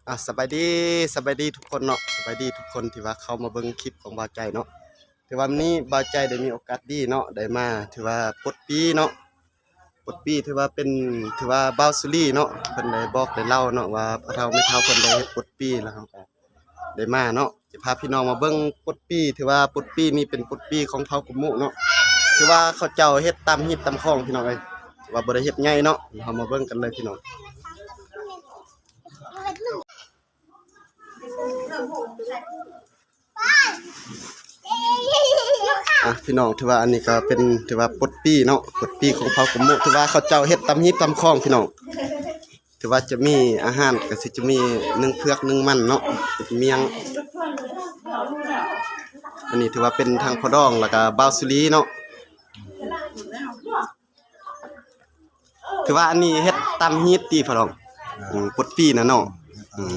ອ່າ ສະບາຍດີ ສະບາຍດີທຸກຄົນເນາະ ສະບາຍດີທຸກຄົນທີ່ວ່າເຂົ້າມາເບິ່ງຄລິບຂອງບ່າວໃຈເນາະ. ຖືວ່າມື້ນີ້ບ່າວໃຈໄດ້ມີໂອກາດດີເນາະ ໄດ້ມາ ຖືວ່າປົດປີ້ເນາະ ປົດປີ້ ຖືວ່າເປັນ ຖືວ່າບ່າວສຸລີເນາະ ເພິ່ນໄດ້ບອກໄດ້ເລົ່າເນາະວ່າພໍ່ເຖົ້າແມ່ເຖົ້າເພິ່ນໄດ້ເຮັດປົດປີ້ ແລ້ວເຮົາກໍໄດ້ມາເນາະ ຈະພາພີ່ນ້ອງມາເບິ່ງປົດປີ້. ຖືວ່າປົດປີ້ນີ້ເປັນປົດປີ້ຂອງເຜົ່າກຸມມຸເນາະ ຖືວ່າເຂົາເຈົ້າເຮັດຕາມຮີດຕາມຄອງພີ່ນ້ອງເອີຍ ຖືວ່າບໍ່ໄດ້ເຮັດໃຫຍ່ເນາະ. ເຮົາມາເບິ່ງກັນເລີຍພີ່ນ້ອງ. ອ່ະ ພີ່ນ້ອງ ຖືວ່າອັນນີ້ກໍເປັນ ຖືວ່າປົດປີ້ເນາະ ປົດປີ້ຂອງເຜົ່າກຸມມຸ ຖືວ່າເຂົາເຈົ້າເຮັດຕາມຮີດຕາມຄອງພີ່ນ້ອງ. ຖືວ່າຈະມີອາຫານ ກໍຊິຈະມີໜຶ້ງເຜືອກ ໜຶ້ງມັນເນາະ ເປັນມ້ຽງ. ອັນນີ້ຖືວ່າເປັນທາງພໍ່ດອງ ແລ້ວກໍບ່າວສຸລີເນາະ. ຖືວ່າອັນນີ້ເຮັດຕາມຮີດຕິພໍ່ດອງ? ອືມ ປົດປີ້ນະເນາະ. ອືມ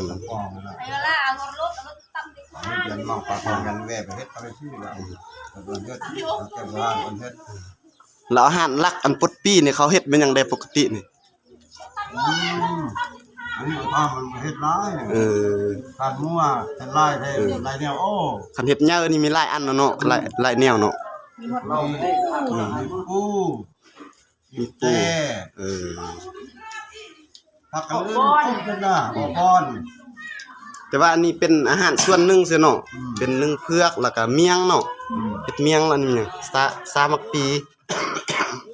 ແລ້ວອາຫານຫຼັກອັນປົດປີ້ນີ້ເຂົາເຮັດແມ່ນຫຍັງແດ່ປົກກະຕິນີ້? ອືມ ອັນນີ້ທານມັນເຮັດຫຼາຍ ເອີ ທານໝູເຮັດຫຼາຍແທ້ ເອີ ຫຼາຍແນວ. ໂອ້ ຄັນເຮັດໃຫຍ່ນີ້ມີຫຼາຍອັນເນາະ ເນາະ ຫຼາຍ ຫຼາຍແນວເນາະ. ມີເຂົ້າ ມີປູ ມີປູ ມີແຕ່ ເອີ ຜັກກະເລີນ ເປັນນະ ບໍ່ບອນ. ແຕ່ວ່າອັນນີ້ເປັນອາຫານສ່ວນໜຶ່ງຊື່ເນາະ. ອືມ ເປັນໜຶ້ງເຜືອກ ແລ້ວກະມ້ຽງເນາະ. ອືມ ເຮັດມ້ຽງ ແລ້ວນີ້ຫຍັງ ຊາ ຊາໝາກປີ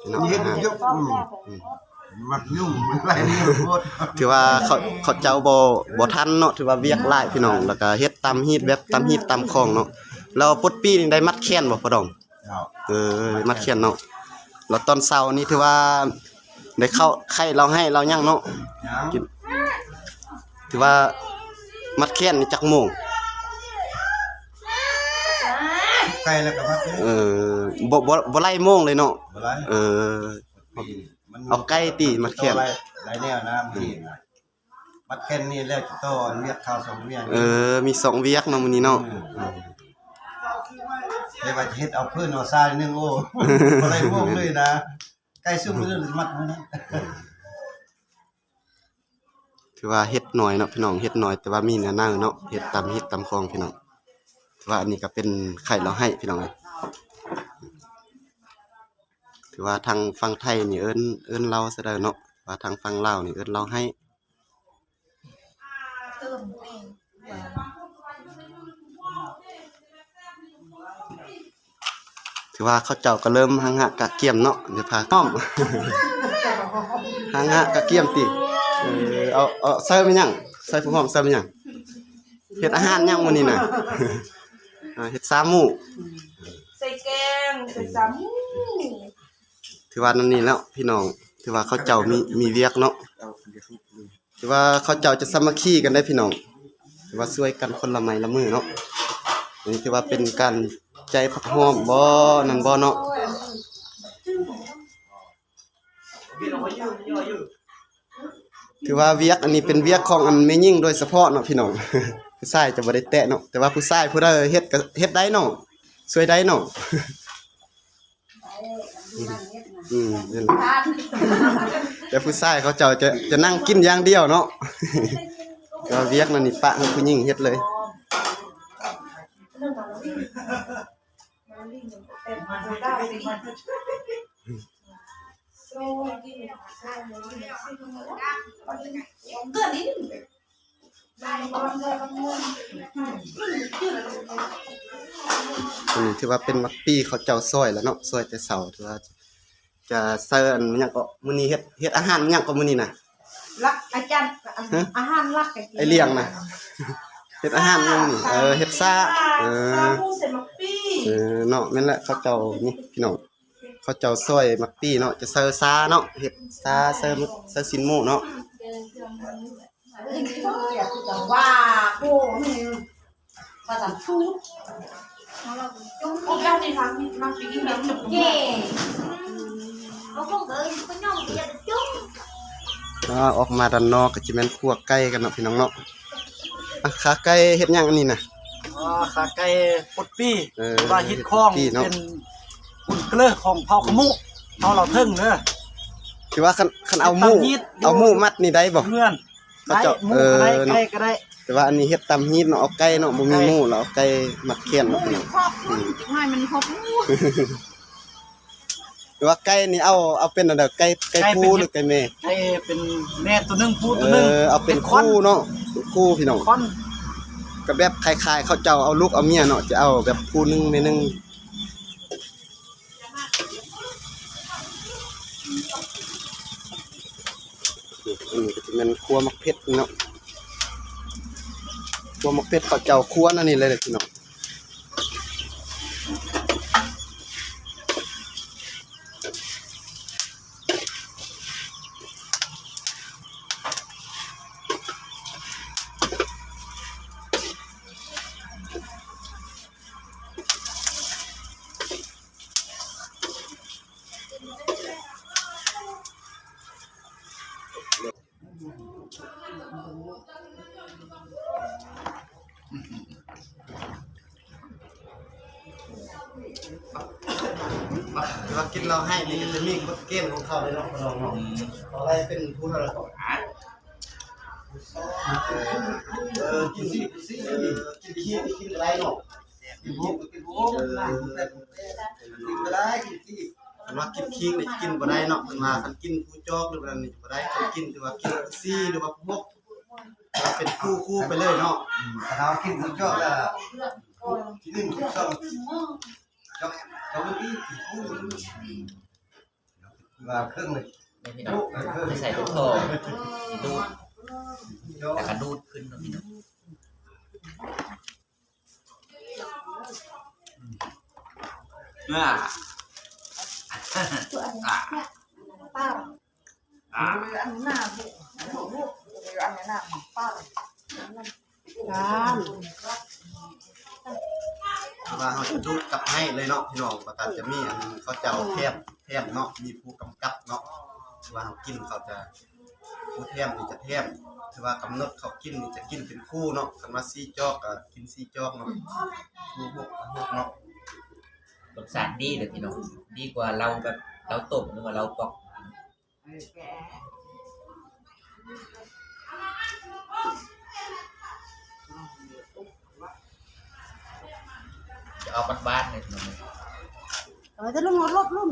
ເນາະ. ເຮັດຢູ່ ອືມ ອືມ ມັກຫຍຸ້ງ ມັນຫຼາຍເລື່ອງໂພດ. ຖືວ່າເຂົາ ເຂົາເຈົ້າບໍ່ ບໍ່ທັນເນາະ ຖືວ່າວຽກຫຼາຍພີ່ນ້ອງ ແລ້ວກະເຮັດຕາມຮີດ ແບບຕາມຮີດຕາມຄອງເນາະ. ແລ້ວປົດປີ້ນີ້ໄດ້ມັດແຂນບໍ່ພໍ່ດອງ? ເຈົ້າ ເອີ ມັດແຂນເນາະ. ແລ້ວຕອນເຊົ້ານີ້ຖືວ່າໄດ້ເຂົ້າໄຂ່ລາວໄຮ່ລາວຫຍັງເນາະ? ຍັງ ກິນ. ຖືວ່າມັດແຂນນີ້ຈັກໂມງ? ໄກ່ແລ້ວກໍມັດເລີຍ. ເອີ ບໍ່ ບໍ່ ບໍ່ໄລ່ໂມງເລີຍເນາະ? ບໍ່ໄລ່. ເອີ ມັນ ເອົາໄກ່ຕິມັດແຂນ? ຫຼາຍ ຫຼາຍແນວນະ ມັດແຂນນີ້ແລ້ວຈະຕໍ່ວຽກເຂົ້າສອງວຽກ. ເອີ ມີສອງວຽກເນາະມື້ນີ້ເນາະ. ອືມ ແຕ່ວ່າຈະເຮັດເອົາເພິ່ນເອົາຊາຍໜຶ່ງ ໂອ້ ບໍ່ໄດ້ໂມງເລີຍນະ. ໄກ່ສຸກເລີຍມັດມື້ນັ້ນ. ຖືວ່າເຮັດໜ້ອຍເນາະພີ່ນ້ອງ ເຮັດໜ້ອຍ ແຕ່ວ່າມີແນວເນົາເນາະ ເຮັດຕາມຮີດຕາມຄອງພີ່ນ້ອງ. ຖືວ່າອັນນີ້ກໍເປັນໄຂ່ລາວໄຮ່ພີ່ນ້ອງເອີຍ. ຖືວ່າທາງຝັ່ງໄທນີ້ເອີ້ນ ເອີ້ນລາວຊະໄດ້ເນາະ ວ່າທາງຝັ່ງລາວນີ້ເອີ້ນລາວໄຮ່. ຖືວ່າເຂົາເຈົ້າກໍເລີ່ມຮັງຫະກະກຽມເນາະ ດຽວພາ ຫອມ ຮັງຫະກະກຽມຕິ. ເອີ ເອົາ ເອົາໃສ່ແມ່ນຫຍັງ? ໃສ່ຜົກຫອມ ໃສ່ແມ່ນຫຍັງ? ເຮັດອາຫານຫຍັງມື້ນີ້ນະ? ອ່າ ເຮັດຊາໝູ ໃສ່ແກງ ໃສ່ຊາໝູ. ຖືວ່ານັ້ນນີ້ແລ້ວພີ່ນ້ອງ ຖືວ່າເຂົາເຈົ້າມີ ມີວຽກເນາະ. ຖືວ່າເຂົາເຈົ້າຈະສາມັກຄີກັນໄດ໋ພີ່ນ້ອງ ຖືວ່າຊ່ວຍກັນຄົນລະໄມ້ລະມືເນາະ. ອັນນີ້ຖືວ່າເປັນການໃຈຜັກຫອມບໍ່ ນັ້ນບໍ່ເນາະ. ຖືວ່າວຽກອັນນີ້ເປັນວຽກຂອງອັນແມ່ຍິງໂດຍສະເພາະເນາະພີ່ນ້ອງ ຜູ້ຊາຍຈະບໍ່ໄດ້ແຕະເນາະ. ແຕ່ວ່າຜູ້ຊາຍຜູ້ໃດເຮັດກໍເຮັດໄດ້ເນາະ ຊ່ວຍໄດ້ເນາະ. ອືມ ແຕ່ຜູ້ຊາຍເຂົາເຈົ້າຈະ ຈະນັ່ງກິນຢ່າງດຽວເນາະ. ແຕ່ວ່າວຽກນັ້ນນີ້ປະໃຫ້ຜູ້ຍິງເຮັດເລີຍ. ອັນນີ້ຖືວ່າເປັນໝາກປີ້ເຂົາເຈົ້າຊອຍແລ້ວເນາະ ຊອຍແຕ່ເຊົ້າ. ຖືວ່າຈະໃສ່ອັນຫຍັງເກາະ ມື້ນີ້ເຮັດ ເຮັດອາຫານຫຍັງເກາະມື້ນີ້ນະ? ຫຼັກ ອາຈານ ຮະ? ອາຫານຫຼັກ ໄອ້ຫຼຽງນະ ເຮັດອາຫານຫຍັງມື້ນີ້? ເອີ ເຮັດຊາ ເອີ ຊາໝູໃສ່ໝາກປີ້ ເອີ ເນາະ. ແມ່ນແຫຼະ ເຂົາເຈົ້ານີ້ພີ່ນ້ອງ ເຂົາເຈົ້າຊອຍໝາກປີ້ເນາະ ຈະໃສ່ຊາເນາະ ເຮັດຊາໃສ່ ໃສ່ຊີ້ນໝູເນາະ. ອ່າ ອອກມາດ້ານນອກກໍຈະແມ່ນຂົ້ວໄກ່ກັນເນາະ ພີ່ນ້ອງເນາະ. ອ່າ ຂາໄກ່ເຮັດຫຍັງອັນນີ້ນະ? ອ່າ ຂາໄກ່ປົດປີ້ ເອີ ວ່າຮີດຄອງ ເປັນບຸນເກີຂອງເຜົ່າຂະມຸ ເຜົ່າລາວເທິງເດີ. ຄືວ່າຄັນ ຄັນເອົາໝູ ເອົາໝູມັດນີ້ໄດ້ບໍ່? ເໝືອນ ເຂົາເຈົ້າ ໄດ້ ໝູ ເອີ ກໍໄດ້ ເນາະ ໄກ່ກໍໄດ້ ແຕ່ວ່າອັນນີ້ເຮັດຕຳຮີດເນາະ ເອົາໄກ່ເນາະ ບໍ່ມີໝູ ແລ້ວເອົາໄກ່ມັດແຂ້ນເນາະ ໄກ່ ພີ່ນ້ອງ ອືມ ຈັກໜ້ອຍມັນຫົກໝູ ຫຼືວ່າໄກ່ນີ້ເອົາ ເອົາເປັນອັນໃດ ໄກ່ ໄກ່ ໄກ່ ຜູ້ ຫຼືໄກ່ແມ່? ໄກ່ເປັນແມ່ຕົວໜຶ່ງ ຜູ້ຕົວໜຶ່ງ ເອີ ເອົາເປັນຄູ່ເນາະ ເປັນຄູ່ພີ່ນ້ອງ ກໍແບບຄ້າຍໆເຂົາເຈົ້າເອົາລູກເອົາເມຍເນາະ ຈະເອົາແບບຜູ້ໜຶ່ງແມ່ໜຶ່ງ. ອັນນີ້ກໍຈະແມ່ນຂົ້ວໝາກເຜັດເນາະ ຂົ້ວໝາກເຜັດ ເຂົາເຈົ້າຂົ້ວອັນນີ້ເລີຍພີ່ນ້ອງ. ວ່າ ວ່າກິນເຫຼົ້າໄຮ້ນີ້ກໍຈະມີກົດເກນຂອງເຂົາເດ້ເນາະ ເຂົາເນາະ ອືມ ເຂົາໄລ່ເປັນຜູ້ເທົ່າໃດກໍ ເອີ ກິນ ກິນ ກິນ ກິນກໍໄດ້ເນາະ ກິນ ກິນ ກິນ ກິນກໍໄດ້ ກິນ ກິນ ຄັນວ່າກິນຄີງນີ້ກິນບໍ່ໄດ້ເນາະ ເພິ່ນວ່າຄັນກິນຜູ້ຈອກຫຼືວ່ານັ້ນນີ້ບໍ່ໄດ້ ຄັນກິນຖືວ່າກິນຜູ້ສີ່ ຫຼືວ່າຜູ້ຫົກ ເປັນຄູ່ໆໄປເລີຍເນາະ ອືມ ຄັນເຮົາກິນຜູ້ຈອກແລ້ວ ທີໜຶ່ງ ທີສອງ ຈອກ ຈອກອີກ ວ່າເຄິ່ງເລີຍ ນີ້ພີ່ນ້ອງ ໃສ່ລູກໂຕ ດູດ ແລ້ວກໍດູດຂຶ້ນເນາະພີ່ນ້ອງ. ອ່າ ອ່າ ອ່າ ຄືວ່າເຮົາຈະດູດກັບໄມ້ເລີຍເນາະພີ່ນ້ອງ ແລ້ວກໍຈະມີອັນເຂົາເຈົ້າແຖມ ແຖມເນາະ ມີຜູ້ກຳກັບເນາະ ຄືວ່າເຮົາກິນເຂົາຈະ ຜູ້ແຖມນີ້ຈະແຖມ ຄືວ່າກຳນົດເຂົາກິນນີ້ຈະກິນເປັນຄູ່ເນາະ ຄັນວ່າສີ່ຈອກກໍກິນສີ່ຈອກເນາະ ຜູ້ຫົກກໍຫົກເນາະ. ລົດຊາດດີເດີພີ່ນ້ອງ ດີກວ່າເຫຼົ້າແບບເຫຼົ້າຕົ້ມ ຫຼືວ່າເຫຼົ້າປອກ. ຈະອອກຫວານໆເລີຍພີ່ນ້ອງ ເອີ ຈະລົງລົດລົງ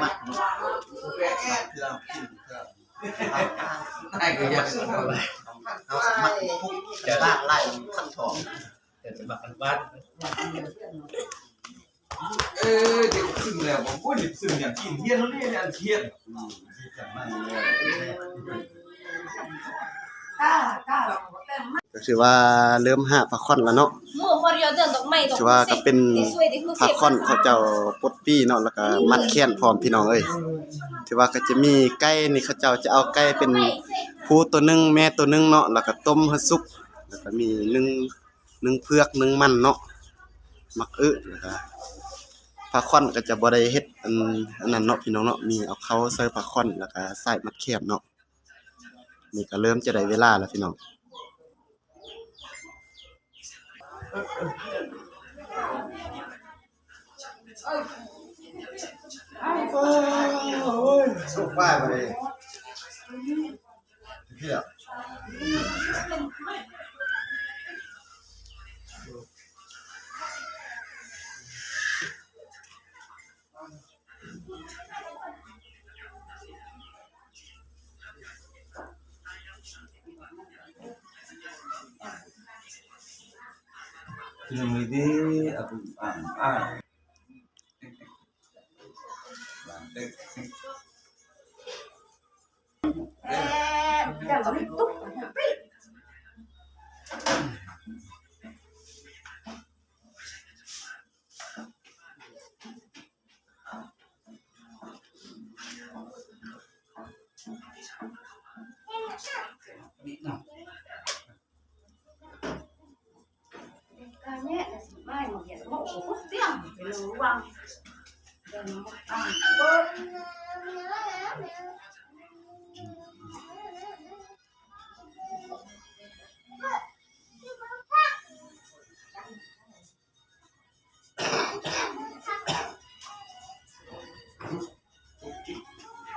ມັກເນາະ ມັກເຄື່ອງກິນ ເຄື່ອງ ເຮົາມັກຄຸກຈະລາກໄລ່ມັນຄັນທອງ ແຕ່ຈະມັກຫວານ. ເອີ ເດັກຂຶ້ນແລ້ວ ບໍ່ ບໍ່ໄດ້ຊື້ຫຍັງກິນ ຮຽນໂຮງຮຽນ ອັນຮຽນ ອືມ ກໍຖືວ່າເລີ່ມຫາຜ້າຂວັນແລ້ວເນາະ ຖືວ່າກໍເປັນຜ້າຂວັນເຂົາເຈົ້າປົດປີ້ເນາະ ແລ້ວກໍມັດແຂນພ້ອມ ພີ່ນ້ອງເອີຍ. ຖືວ່າກໍຈະມີໄກ່ນີ້ ເຂົາເຈົ້າຈະເອົາໄກ່ເປັນຜູ້ໂຕໜຶ່ງ ແມ່ໂຕໜຶ່ງເນາະ ແລ້ວກໍຕົ້ມໃຫ້ສຸກ ແລ້ວກໍມີໜຶ່ງ ໜຶ່ງເຜືອກ ໜຶ່ງມັນເນາະ ໝາກອຶ ແລ້ວກະຜ້າຂວັນກໍຈະບໍ່ໄດ້ເຮັດອັນ ອັນນັ້ນເນາະພີ່ນ້ອງເນາະ ມີເອົາເຂົ້າໃສ່ຜ້າຂວັນ ແລ້ວກະສາຍມັດແຂນເນາະ. ນີ້ກໍເລີ່ມຈະໄດ້ເວລາແລ້ວພີ່ນ້ອງ. ໂອ້ຍ ສຸກໄປບໍ່ໄດ້.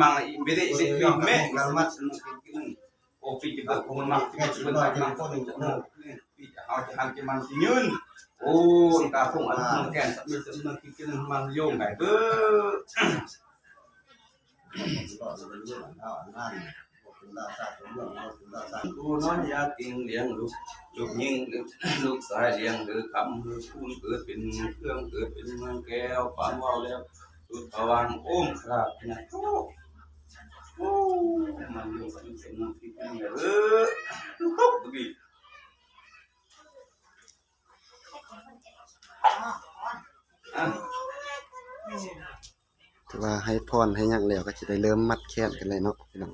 ມັງອິເມເດອິເມເມ ໂອປິຈະເບີໂຄມັງ ປິຈະເບີສັກມັງ ປິຈະໂນ ປິຈະເຮົາຈະຫັນຈະມັນຊິຍືນ ໂອອັນກາພົງອັນເມືອງແກ່ນ ສັກມິດສັກເມືອງ ກິນກິນມັນໂຍງໄດ້ເບີ ໂອນອນຢາກິງລ້ຽງລູກ ລູກຍິງ ລູກຊາຍລ້ຽງເດີຄຳ ເກີດເປັນເມືອງເມືອງ ເກີດເປັນເມືອງແກ້ວ ປານເວົ້າແລ້ວ ສຸດພະວັງ ໂອມຄະລາຊະນະໂຕ ໂອ້ ມັນຢູ່ກັບເປັນເມືອງທີ່ເປັນເດີ ຖືວ່າໃຫ້ພອນໃຫ້ຫຍັງແລ້ວ ກໍຈະໄດ້ເລີ່ມມັດແຂນກັນແລ້ວເນາະພີ່ນ້ອງ.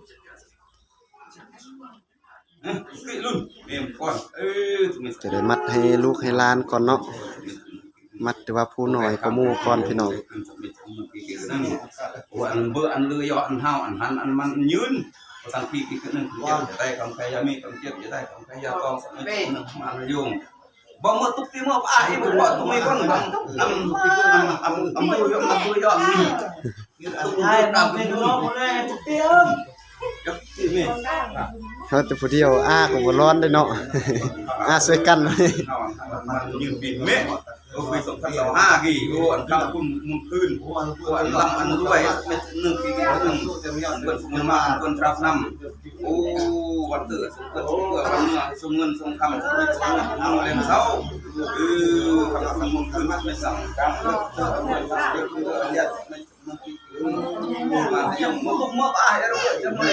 ຈະໄດ້ມັດໃຫ້ລູກໃຫ້ຫຼານກ່ອນເນາະ ມັດແຕ່ວ່າຜູ້ນ້ອຍກວ່າໝູ່ກ່ອນພີ່ນ້ອງ. ອັນເບີອັນລືຢໍອັນເຮົາອັນຫັນອັນມັນຍືນ ບໍ່ທັງປີກິດໜຶ່ງເຈັບຈະໄດ້ຄຳໄຄຢາມີຄຳເຈັບຈະໄດ້ຄຳໄຄຢາຕ້ອງສັກໜຶ່ງມັນຍືນ ບໍ່ເມື່ອຕຸກຕີເມື່ອອາອີກບໍ່ຕຸກມີຄົນທຳອຳອຳອຳຢູ່ຢອກມາຢູ່ຢອກ ສຸດທ້າຍນຳເປັນນ້ອງຄົນແລກ ເອີ ເຮົາແຕ່ຜູ້ດຽວ ອາກໍບໍ່ຮ້ອນເດ້ເນາະ ອາຊ່ວຍກັນ ມັນຍືນປີແມ່ ໂອ ປີສອງພັນຊາວຫ້າກີ້ ໂອ ອັນຄຳຄຸນມຸນຄືນ ໂອ ອັນລ່ຳອັນລວຍ ເມັດໜຶ່ງປີໜຶ່ງ ເພິ່ນເງິນມາ ເພິ່ນຮັບນຳ ໂອ ວັນເກີດ ເກີດ ເກີດ ວັນເມືອ ຊົງເງິນຊົງຄຳ ຊົງເງິນຊົງເງິນ ເອົາແລ້ວເຊົາ ເອີ ຄຳຄຸນມຸນຄືນ ແມ່ນສັງ ການເກີດ ເກີດ ເກີດ ເກີດ ເກີດ ເກີດ ມາຢາມມາບຸກມາບາໃຫ້ເຮົາເກີດຈຳໄດ້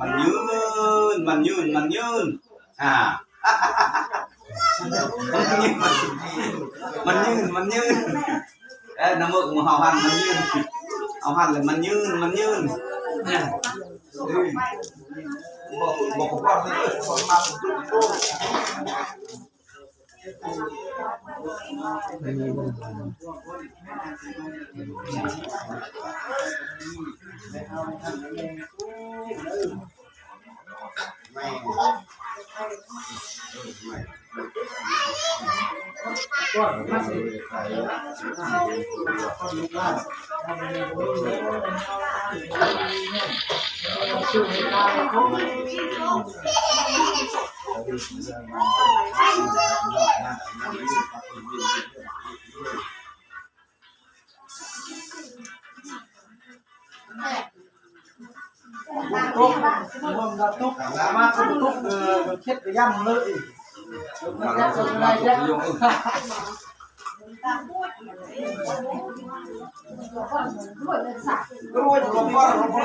ມັນຍືນ ມັນຍືນ ມັນຍືນ ອ່າ ມັນຍືນ ມັນຍືນ ເອີ ນ້ຳເມືອກໝູ່ເຮົາຫັ້ນມັນຍືນ ເຮົາຫັ້ນແຫຼະມັນຍືນ ມັນຍືນ ເອີ ບໍ່ ບໍ່ ບໍ່ ບໍ່ ຕົກ ຕົກ ມາຕົກ ຕົກ ເອີ ເຮັດກະຢ້ຳເລີຍ ໂອ້ຍ ຫຼວງພໍ່ ຫຼວງພໍ່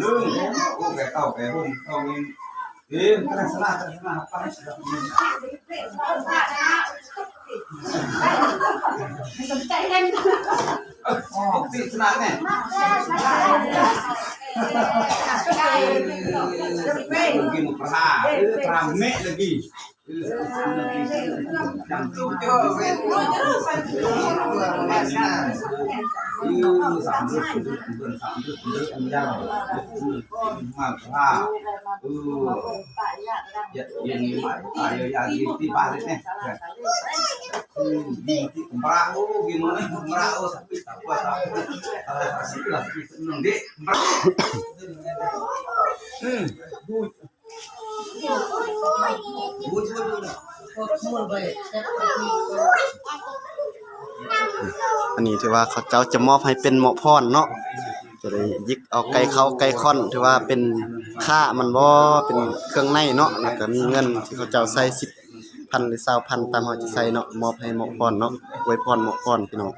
ໜຶ່ງ ໂອ້ ແກ່ເຕົ້າແກ່ຮຸ່ມເຕົ້ານີ້ ເອີ ຕະລັກສະນະ ຕະລັກສະນະ ໄປ ສົນໃຈເຫັນ ເອີ ຕິດສະນະແນ່ ກິນປາ ເອີ ປາເມະລະກີ ອັນນີ້ຖືວ່າເຂົາເຈົ້າຈະມອບໃຫ້ເປັນເໝາະພອນເນາະ ຈະໄດ້ຢິກເອົາໄກ່ເຂົ້າໄກ່ຂ້ອນ ຖືວ່າເປັນຂ້າມັນບໍ່ ເປັນເຄື່ອງໃນເນາະ ແລ້ວກະມີເງິນທີ່ເຂົາເຈົ້າໃສ່ສິບພັນ ຫຼື ຊາວພັນ ຕາມເຮົາຈະໃສ່ເນາະ ມອບໃຫ້ເໝາະພອນເນາະ ອວຍພອນເໝາະພອນພີ່ນ້ອງ.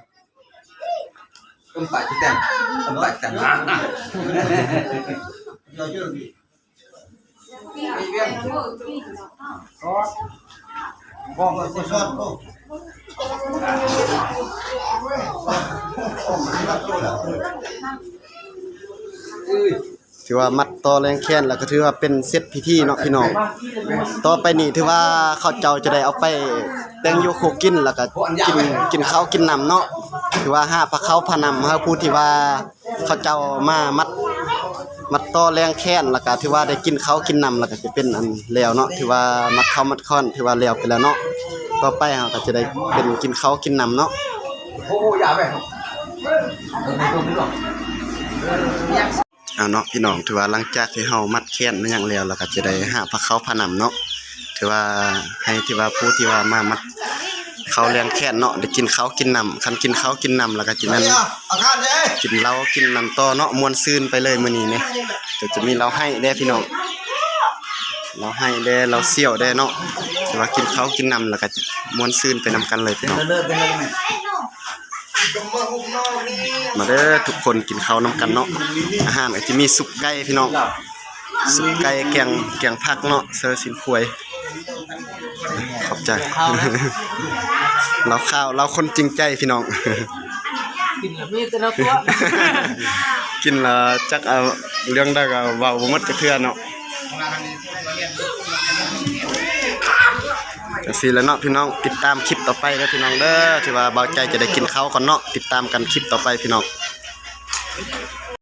ຖືວ່າມັດຕໍ່ແລງແຄ້ນ ແລ້ວກໍຖືວ່າເປັນເສັດພິທີເນາະພີ່ນ້ອງ. ຕໍ່ໄປນີ້ຖືວ່າເຂົາເຈົ້າຈະໄດ້ເອົາໄປແຕ່ງຢູ່ຄູ່ກິນ ແລ້ວກໍກິນ ກິນເຂົ້າກິນນ້ຳເນາະ. ຖືວ່າຫາພາເຂົ້າພານ້ຳໃຫ້ຜູ້ທີ່ວ່າ ເຂົາເຈົ້າມາມັດ ມັດຕໍ່ແລງແຄ້ນ ແລ້ວກະຖືວ່າໄດ້ກິນເຂົ້າກິນນ້ຳ ແລ້ວກະຈະເປັນອັນແລ້ວເນາະ. ຖືວ່າມັດເຂົ້າມັດຄ້ອນ ຖືວ່າແລ້ວໄປແລ້ວເນາະ. ຕໍ່ໄປເຮົາກະຈະໄດ້ເປັນກິນເຂົ້າກິນນ້ຳເນາະ. ເອົາເນາະພີ່ນ້ອງ ຖືວ່າຫຼັງຈາກທີ່ເຮົາມັດແຄ້ນມາຫຍັງແລ້ວ ແລ້ວກະຈະໄດ້ຫາພາເຂົ້າພານ້ຳເນາະ. ຖືວ່າໃຫ້ທີ່ວ່າຜູ້ທີ່ວ່າມາມັດ ເຂົ້າແລງແຄ້ນເນາະ ໄດ້ກິນເຂົ້າກິນນ້ຳ. ຄັນກິນເຂົ້າກິນນ້ຳແລ້ວກໍຈະແມ່ນກິນເຫຼົ້າກິນນັ້ນຕໍ່ເນາະ ມ່ວນຊື່ນໄປເລີຍມື້ນີ້ນີ້. ກໍຈະມີເຫຼົ້າໄຮ້ແດ່ພີ່ນ້ອງ ເຫຼົ້າໄຮ້ແດ່ ເຫຼົ້າສ່ຽວແດ່ເນາະ. ຖືວ່າກິນເຂົ້າກິນນ້ຳແລ້ວກໍມ່ວນຊື່ນໄປນຳກັນເລີຍພີ່ນ້ອງ. ມາເດີທຸກຄົນ ກິນເຂົ້ານຳກັນເນາະ. ອາຫານກໍຈະມີຊຸບໄກ່ພີ່ນ້ອງ ຊຸບໄກ່ ແກງ ແກງຜັກເນາະ ເຊີຊິນຄວາຍ. ຂອບໃຈ. ລາວຂາວ ລາວຄົນຈິງໃຈພີ່ນ້ອງ. ກິນແລ້ວມີແຕ່ແນວຕົວະ ກິນແລ້ວຈັກເອົາເລື່ອງໃດກໍເວົ້າບໍ່ໝົດຈັກເທື່ອເນາະ. ຈັ່ງຊີ້ແຫຼະເນາະພີ່ນ້ອງ ຕິດຕາມຄລິບຕໍ່ໄປເດີພີ່ນ້ອງເດີ. ຖືວ່າບ່າວໃຈຈະໄດ້ກິນເຂົ້າກ່ອນເນາະ ຕິດຕາມກັນຄລິບຕໍ່ໄປພີ່ນ້ອງ.